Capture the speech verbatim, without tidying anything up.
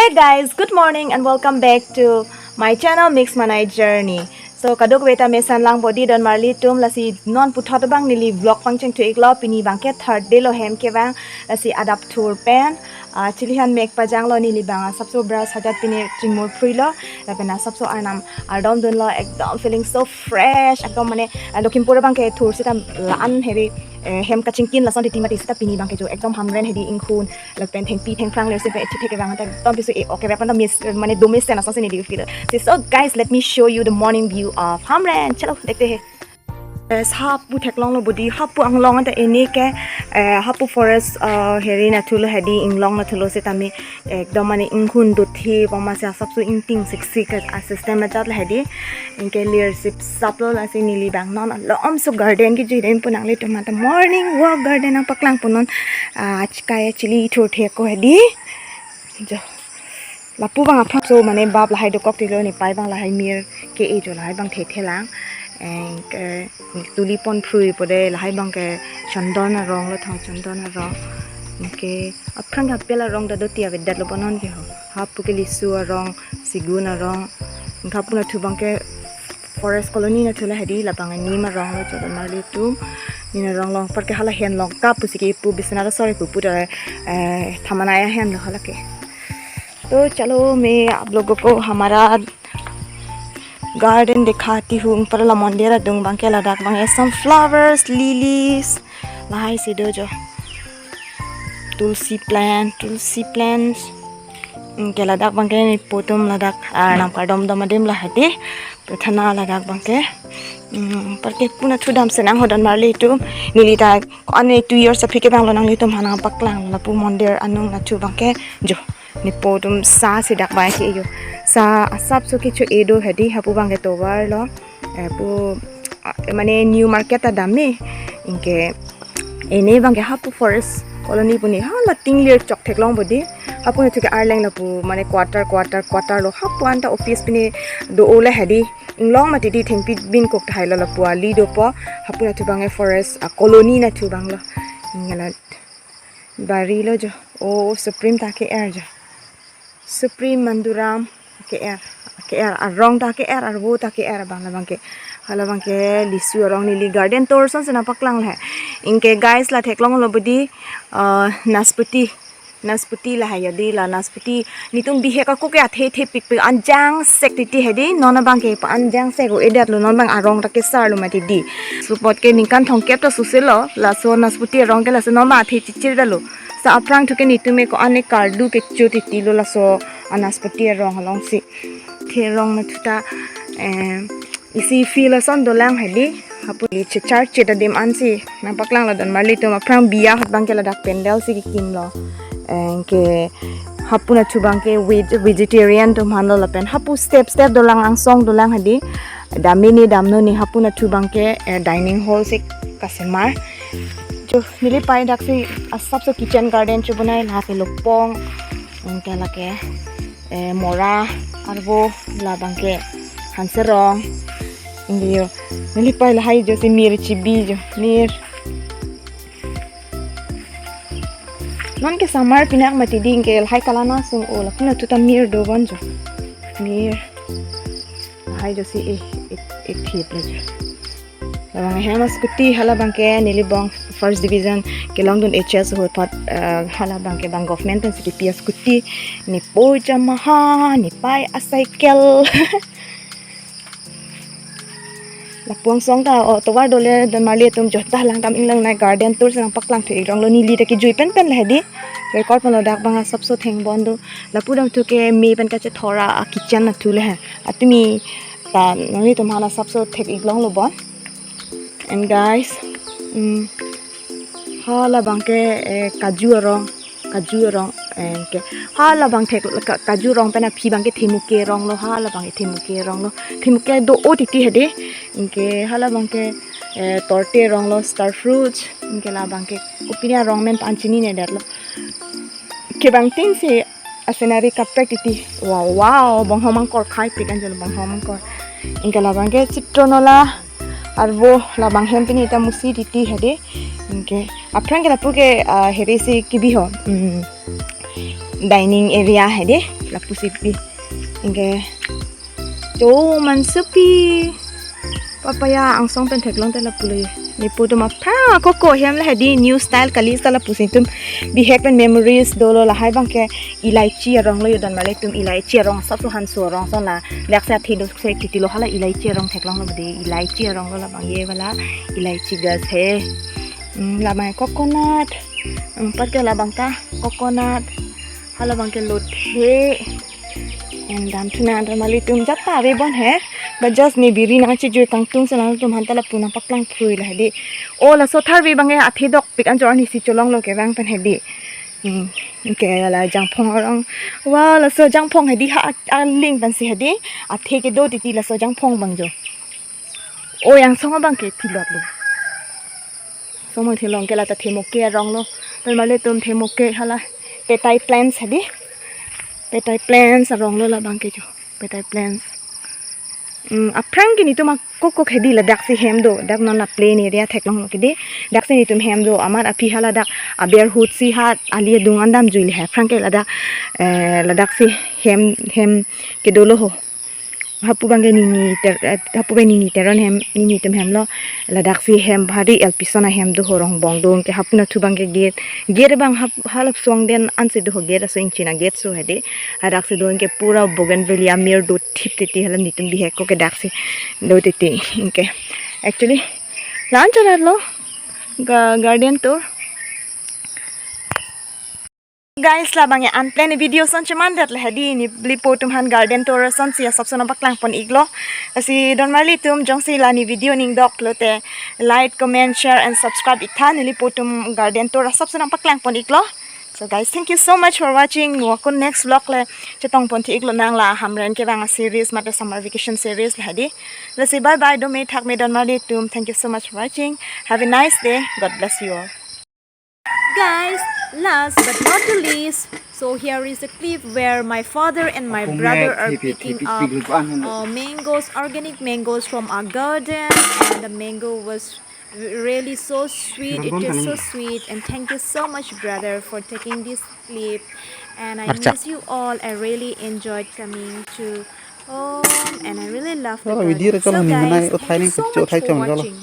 Hi guys, good morning and welcome back to my channel Mix Manai Journey. So kadokave ta mesan lang bodi don marli atum, lasi non puthot abang neli vlog pangcheng thu iklo, pini abangke Thursday lo, hem kevang, lasi adap thur pen ah, chilihan mek pajanglo, neli abang asapso brush hajat pine chingmur phruilo, lapen asapso arnam ardom dunlo, ekdom feeling so fresh, ekdom mane ah, Lakhimpur abangke thur seta la-an heri eh, hem kachingkin lason titi mati seta pini abangke jo ekdom Hamren hedi ingkun lapen thengpi thengphrang ler sepe thithek kevang ta ekdom piso e oke repan miss mane do miss tena sose neli feel. So guys, let me show you the morning view of Hamren. Chalo, dekhte hain. Eh, hapu theklonglo bodi, hapu anglong anta ene ke eh, hapu forest eh, heri nathulo hedi, inglong nathulo setame ekdom mane ingkun dothe poma se asapso ingting siksi ke a system ajat le hedi. Anke lir sip saplo, lasi neli abang non alomso garden kejui den pu nanglitum anta morning walk garden nangpaklang pu non ah, achkai achili thur thek ko hedi. Jo. Lapu abang aphan so mane bap lahai dokok tilo, nepei abang lahai mir ke-e jo, lahai abang thethe lang. Anke tuli pon phrui pode, lahai abangke chondon arong lo, thang chondon arong. Anke aphrang ke apel arong ta do ti avedet lo bonon ke ho. Hapu ke lisu arong, sigun arong. Anke hapu nathu abangke forest colony nathulo hedi, labang nim arong lo jo don marli atum. Nim arong along apar ke hala hen along kap pusi kepu Biswanath asor kepu puta eh, thamanai ahen lo hala ke. To chalo, main aap logo ko hamara garden dikhati hu. Upar la mondir adung abangke ladak abangke sunflowers, lilies, lahai si do jo. Tulsi plant, tulsi plants. Anke ladak abangke nepo atum ladak arnam kardom dom adim lahai di. Prarthana ladak abangke. Hmm, apar ke puna thu dam senang ho don marli atum. Neli ta ko-an two years aphi kevang lo, nanglitum aphan nangpaklang lapu mondir anung nathu abangke jo. Nepo atum sa si dak bai ke yo. Sa asapso kecho-e do hedi, hapu abangke tovar lo. Eh, pu ah, mane new market ta dam me. Anke ene abangke hapu forest colony pu ne hala tinglir chok theklong bodi. Hapu nathu ke arleng lapu mane quarter quarter quarter lo, hapu anta office pine do-o le hedi. Inglong mati di, thengpi binkok tahai lo, lapu ali dopo. Hapu nathu abangke forest ah, colony nathu abang lo. Ingala bari lo jo. Oh, supreme ta ke-er jo. Supreme Manduram ke-er. Ke-er arong ta ke-er, arvo ta ke-er abang labangke. Hala abangke lisu arong, neli garden tour son sena paklang le. Anke guys, la theklonglo bodi ah, naspati. Naspati lahai hedi, la naspati. Netum bihek ako ke athe the pikpik anjang sek titi hedi, non abangke pa anjang sek o-edet lo, non abang arong ta kesar lo mati di. Support ke ningkan thomkep ta suse lo, laso naspati arong ke laso non abang athe chichir detlo. Sa aphrang thu ke netum e ko-an kardu kecho titi lo laso anaspati arong along si. The arong nathu ta eh, isi field ason dolang hedi. Hapu neli chechar chet adim ansi nangpaklang lo don marli atum. Aphrang biya ahut abangke ladak pandal si kekim lo. Anke hapu nathu abangke veg-, vegetarian atum aphan lo lapen hapu step step dolang, angsong dolang hedi. Dam me ne damno ne, hapu nathu abangke eh, dining hall si kasemar. Jo, neli pei dak si asapso kitchen garden chobonai, lake lopong. Anke lake eh, mora, arvo, labangke hanserong. Anke yo, neli pei lahai jo si mir chibi jo, mir. Non ke summer pinak mati di, anke lahai kalana sung o, lapu nathu ta mir do bon jo. Mir. Lahai jo si eh, eh, eh, thip lo jo. Labang hem scooty, hala abangke neli bong first division kelong dun H S ahut apot eh, hala abangke bang government pen si kepi scooty. Nepo Yamaha, nepei a cycle. Lapu angsong ta o tovar dole don marli atum, jota lang kam inglang nai, garden tour si nangpaklang thu ikrong lo, neli ta kejui pen pen le hedi. Record pon lo dak abang asapso theng bon do. Lapu dam thu ke me pen kachethor a kitchen nathu le he. Atumi ta nanglitum aphan asapso thek iklong lo bon. And guys, mm, hala abangke eh, kaju arong, kaju arong, eh, ke hala abang thek ka-, kaju arong pen aphi abangke themuke arong lo, hala abangke themuke arong lo, themuke do-o titi hedi. Anke hala abangke eh, torte arong lo, star fruits, anke labangke kopine arong men ta an chinine detlo. Kevang tin si a scenery kaprek titi. Wow, wow, bonghom angkor khai pik anjalo, bonghom angkor. Anke labangke citronola arvo, labang hem pine ta musi titi hedi. Anke aphrang ke lapu ke ah, heri si kebi ho. Hmm. dining area hedi, lapusi pi. Anke, cho mansupi. Papaya angsong pen theklong te lapu le. Nepo atum aphrang ako ko hem le hedi, new style kali sa lapusi netum bihek pen memories dolo. Lahai abangke elaichi arong lo, jo donmarli atum, elaichi arong, sap suhan su arong son la. Ladak si athe do se titi lo, hala elaichi arong theklong lo de, elaichi arong lo, labang ye wala elaichi gas he. Hmm, labang coconut. Hmm, pat ke labang ta coconut. Hala abangke lothe. And dam thu nang, donmarli atum jat ta ave bon he. But just ne biri nangchejui kangtung si nangtum aphan ta lapu nangpaklang phrui la hedi. O laso tharve abangke athe dokpik, anchot arni si cholong lo kevang pen hedi. Hmm, anke la jangphong arong. Wow, laso jangphong hedi ha, aling pensi hedi. Athe kedo titi laso jangphong abang jo. O, angsong abangke thilot lo. Angsong abang thilong ke, la ta themoke arong lo. Donmarli atum themoke hala petai plants hedi. Petai plants arong lo labangke jo. Petai plants. Hmm, aphrang ke netum ako ko hedi ladak si hem do. Dak non la plain area theklong lo kedi. Dak si netum hem do. Amat aphi hala dak aber ahut si ha ali adung an damjui le he. Aphrang ke ladak, eh, ladak si hem, hem kedo lo ho. Hapu abangke nini ter, eh, hapu abang nini Teron hem, nini atum hem lo. Ladak si hem bhari L P son ahem do ho, rongbong do, anke hapu nathu abangke gate. Gate abang hap, halap suang den ansi do ho, gate aso ingchina gate so hedi. Hadak si do anke pura bougainvillea mir do thip titi, hala netum bihek ko ke dak si do titi anke. Actually, la-an cholar lo ga-, garden tour. Guys, labang ya unplanned video son cheman det le hedi, nelipo atum aphan garden tour son si asap son nangpaklang pon iklo. Lasi donmarli atum jongsi la ne video ning dok lote like, comment, share and subscribe iktha, nelipo atum garden tour asap son nangpaklang pon iklo. So guys, thank you so much for watching. Mo ako next vlog le chetong pon thi iklo nang, la Hamren kevang a series mate summer vacation series le hedi. Lasi bye bye, do me thak me donmarli atum. Thank you so much for watching. Have a nice day. God bless you all. Guys, last but not the least, so here is a clip where my father and my brother are picking up uh, mangoes, organic mangoes from our garden, and the mango was r- really so sweet. It tastes so sweet, and thank you so much, brother, for taking this clip. And I miss you all. I really enjoyed coming to home, and I really love the garden. So, guys, thank you so much for watching.